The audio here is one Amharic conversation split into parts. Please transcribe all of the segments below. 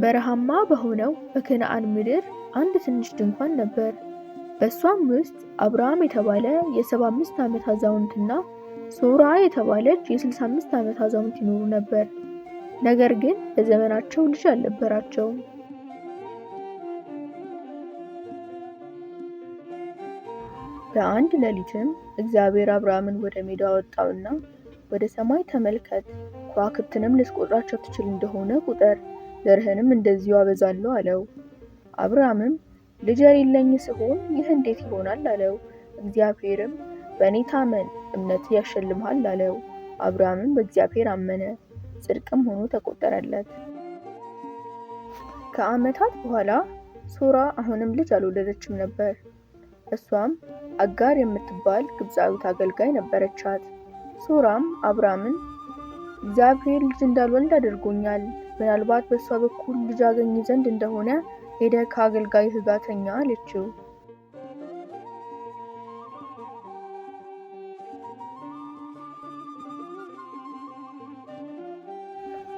በረሃማ በሆነው በከነዓን ምድር አንድ ትንሽ ድንኳን ነበር። በእሷም ውስጥ አብርሃም የተባለ የ75 ዓመት አዛውንትና ሶራ የተባለች የ65 ዓመት አዛውንት ይኖሩ ነበር። ነገር ግን በዘመናቸው ልጅ አልነበራቸውም። በአንድ ሌሊትም እግዚአብሔር አብርሃምን ወደ ሜዳ አወጣውና ወደ ሰማይ ተመልከት፣ ከዋክብትንም ልትቆጥራቸው ትችል እንደሆነ ቁጠር፣ ዘርህንም እንደዚሁ አበዛለሁ አለው። አብርሃምም ልጅ የሌለኝ ስሆን ይህ እንዴት ይሆናል? አለው። እግዚአብሔርም በእኔ ታመን፣ እምነትህ ያሸልምሃል አለው። አብርሃምም በእግዚአብሔር አመነ፣ ጽድቅም ሆኖ ተቆጠረለት። ከዓመታት በኋላ ሶራ አሁንም ልጅ አልወለደችም ነበር። እሷም አጋር የምትባል ግብፃዊት አገልጋይ ነበረቻት። ሶራም አብርሃምን እግዚአብሔር ልጅ እንዳልወልድ አድርጎኛል፣ ምናልባት በእሷ በኩል ልጅ አገኝ ዘንድ እንደሆነ ሄደህ ከአገልጋይህ ጋር ተኛ አለችው።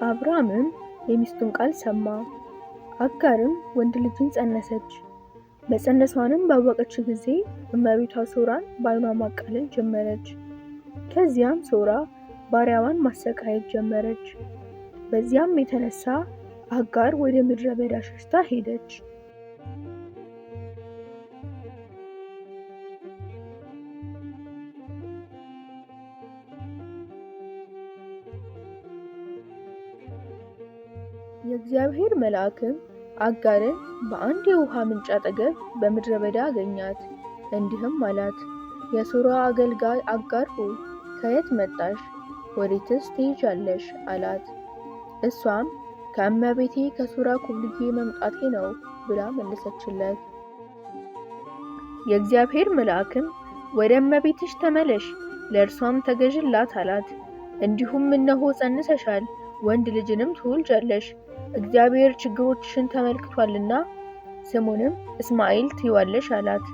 አብርሃምም የሚስቱን ቃል ሰማ። አጋርም ወንድ ልጅን ጸነሰች። መጸነሷንም ባወቀች ጊዜ እመቤቷ ሶራን በዓይኗ ማቃለል ጀመረች። ከዚያም ሶራ ባሪያዋን ማሰቃየት ጀመረች። በዚያም የተነሳ አጋር ወደ ምድረ በዳ ሸሽታ ሄደች። የእግዚአብሔር መልአክም አጋርን በአንድ የውሃ ምንጭ አጠገብ በምድረ በዳ አገኛት። እንዲህም አላት፣ የሶራ አገልጋይ አጋር ሆይ ከየት መጣሽ? ወዴትስ ትሄጃለሽ? አላት። እሷም ከእመቤቴ ከሶራ ኮብልዬ መምጣቴ ነው ብላ መለሰችለት። የእግዚአብሔር መልአክም ወደ እመቤትሽ ተመለሽ፣ ለእርሷም ተገዥላት አላት። እንዲሁም እነሆ ጸንሰሻል፣ ወንድ ልጅንም ትወልጃለሽ፣ እግዚአብሔር ችግሮችሽን ተመልክቷልና ስሙንም እስማኤል ትይዋለሽ አላት።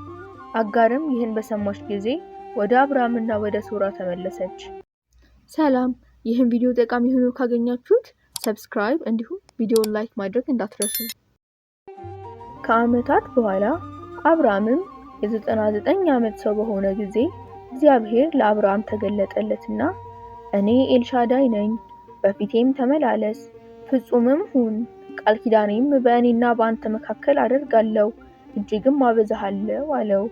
አጋርም ይህን በሰማች ጊዜ ወደ አብርሃምና ወደ ሶራ ተመለሰች። ሰላም፣ ይህን ቪዲዮ ጠቃሚ ሆኖ ካገኛችሁት subscribe እንዲሁም ቪዲዮን like ማድረግ እንዳትረሱ። ከዓመታት በኋላ አብርሃምም የ99 ዓመት ሰው በሆነ ጊዜ እግዚአብሔር ለአብርሃም ተገለጠለትና እኔ ኤልሻዳይ ነኝ፣ በፊቴም ተመላለስ፣ ፍጹምም ሁን፣ ቃል ኪዳኔም በእኔና በአንተ መካከል አደርጋለሁ፣ እጅግም አበዛሃለሁ አለው።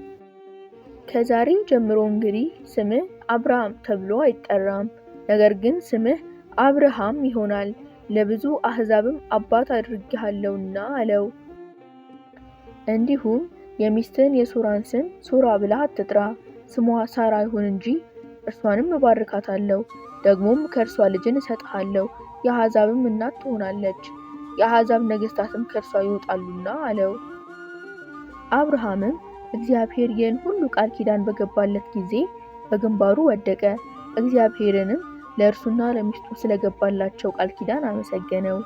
ከዛሬ ጀምሮ እንግዲህ ስምህ አብርሃም ተብሎ አይጠራም፣ ነገር ግን ስምህ አብርሃም ይሆናል፣ ለብዙ አሕዛብም አባት አድርጌሃለሁና አለው። እንዲሁም የሚስትህን የሶራን ስም ሶራ ብለህ አትጥራ፣ ስሟ ሳራ ይሁን እንጂ እርሷንም እባርካታለሁ፣ ደግሞም ከእርሷ ልጅን እሰጥሃለሁ፣ የአሕዛብም እናት ትሆናለች፣ የአሕዛብ ነገሥታትም ከእርሷ ይወጣሉና አለው። አብርሃምም እግዚአብሔር ይህን ሁሉ ቃል ኪዳን በገባለት ጊዜ በግንባሩ ወደቀ። እግዚአብሔርንም ለእርሱና ለሚስቱ ስለገባላቸው ቃል ኪዳን አመሰገነው።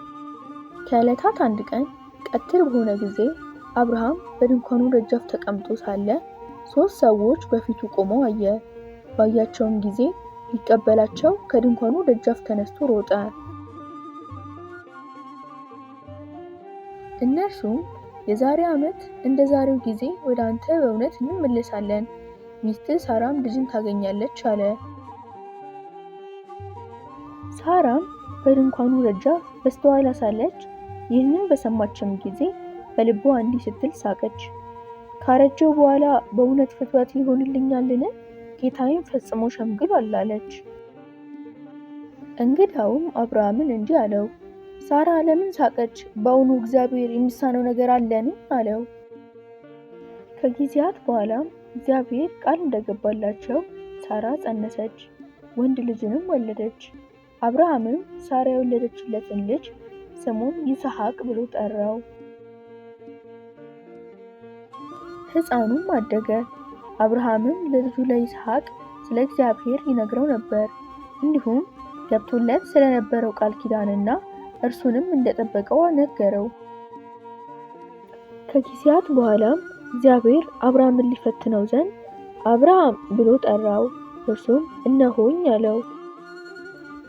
ከዕለታት አንድ ቀን ቀትር በሆነ ጊዜ አብርሃም በድንኳኑ ደጃፍ ተቀምጦ ሳለ ሦስት ሰዎች በፊቱ ቆመው አየ። ባያቸውም ጊዜ ሊቀበላቸው ከድንኳኑ ደጃፍ ተነስቶ ሮጠ። እነርሱም የዛሬ ዓመት እንደ ዛሬው ጊዜ ወደ አንተ በእውነት እንመለሳለን፣ ሚስትህ ሳራም ልጅን ታገኛለች አለ። ሳራም በድንኳኑ ደጃፍ በስተኋላ ሳለች ይህንን በሰማችም ጊዜ በልቧ እንዲህ ስትል ሳቀች። ካረጀው በኋላ በእውነት ፍትወት ይሆንልኛልን? ጌታዬም ፈጽሞ ሸምግሏል አለች። እንግዳውም አብርሃምን እንዲህ አለው፣ ሳራ ለምን ሳቀች? በእውኑ እግዚአብሔር የሚሳነው ነገር አለን? አለው። ከጊዜያት በኋላም እግዚአብሔር ቃል እንደገባላቸው ሳራ ጸነሰች፣ ወንድ ልጅንም ወለደች። አብርሃምም ሳራ የወለደችለትን ልጅ ስሙን ይስሐቅ ብሎ ጠራው። ሕፃኑም አደገ። አብርሃምም ለልጁ ለይስሐቅ ስለ እግዚአብሔር ይነግረው ነበር። እንዲሁም ገብቶለት ስለነበረው ቃል ኪዳንና እርሱንም እንደጠበቀው ነገረው። ከጊዜያት በኋላም እግዚአብሔር አብርሃምን ሊፈትነው ዘንድ አብርሃም ብሎ ጠራው። እርሱም እነሆኝ አለው።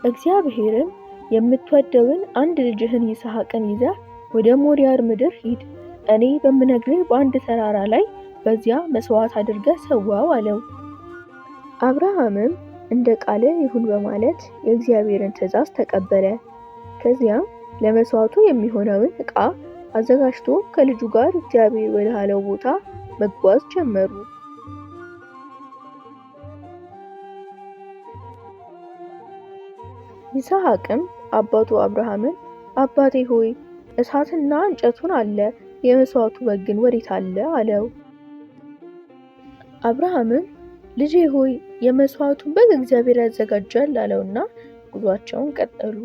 እግዚአብሔርም የምትወደውን አንድ ልጅህን ይስሐቅን ይዘህ ወደ ሞሪያር ምድር ሂድ፣ እኔ በምነግርህ በአንድ ተራራ ላይ በዚያ መስዋዕት አድርገህ ሰዋው አለው። አብርሃምም እንደ ቃልህ ይሁን በማለት የእግዚአብሔርን ትእዛዝ ተቀበለ። ከዚያም ለመስዋዕቱ የሚሆነውን ዕቃ አዘጋጅቶ ከልጁ ጋር እግዚአብሔር ወዳለው ቦታ መጓዝ ጀመሩ። ይስሐቅም አባቱ አብርሃምን አባቴ ሆይ እሳትና እንጨቱን አለ፣ የመስዋዕቱ በግ ግን ወዴት አለ? አለው። አብርሃምም ልጄ ሆይ የመስዋዕቱን በግ እግዚአብሔር ያዘጋጃል አለውና ጉዟቸውን ቀጠሉ።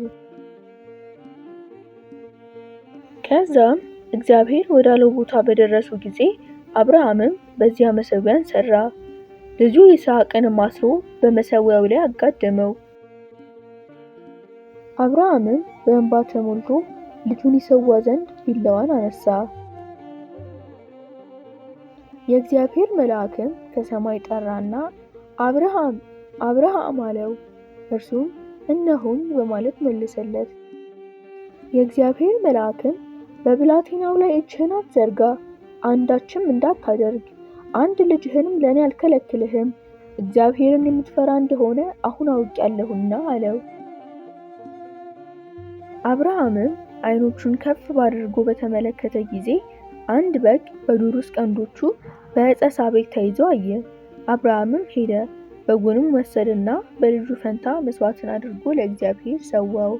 ከዛም እግዚአብሔር ወዳለው ቦታ በደረሱ ጊዜ አብርሃምም በዚያ መሰዊያን ሰራ። ልጁ ይስሐቅንም አስሮ በመሰዊያው ላይ አጋደመው። አብርሃምም በእንባ ተሞልቶ ልጁን ይሰዋ ዘንድ ቢላዋን አነሳ። የእግዚአብሔር መልአክም ከሰማይ ጠራና አብርሃም አብርሃም አለው። እርሱም እነሆኝ በማለት መለሰለት። የእግዚአብሔር መልአክም በብላቴናው ላይ እጅህን አትዘርጋ፣ አንዳችም እንዳታደርግ፣ አንድ ልጅህንም ለእኔ አልከለክልህም፣ እግዚአብሔርን የምትፈራ እንደሆነ አሁን አውቄአለሁና አለው። አብርሃምም ዓይኖቹን ከፍ አድርጎ በተመለከተ ጊዜ አንድ በግ በዱር ውስጥ ቀንዶቹ በዕፀ ሳቤቅ ተይዞ አየ። አብርሃምም ሄደ፣ በጉንም ወሰደና በልጁ ፈንታ መስዋዕትን አድርጎ ለእግዚአብሔር ሰዋው።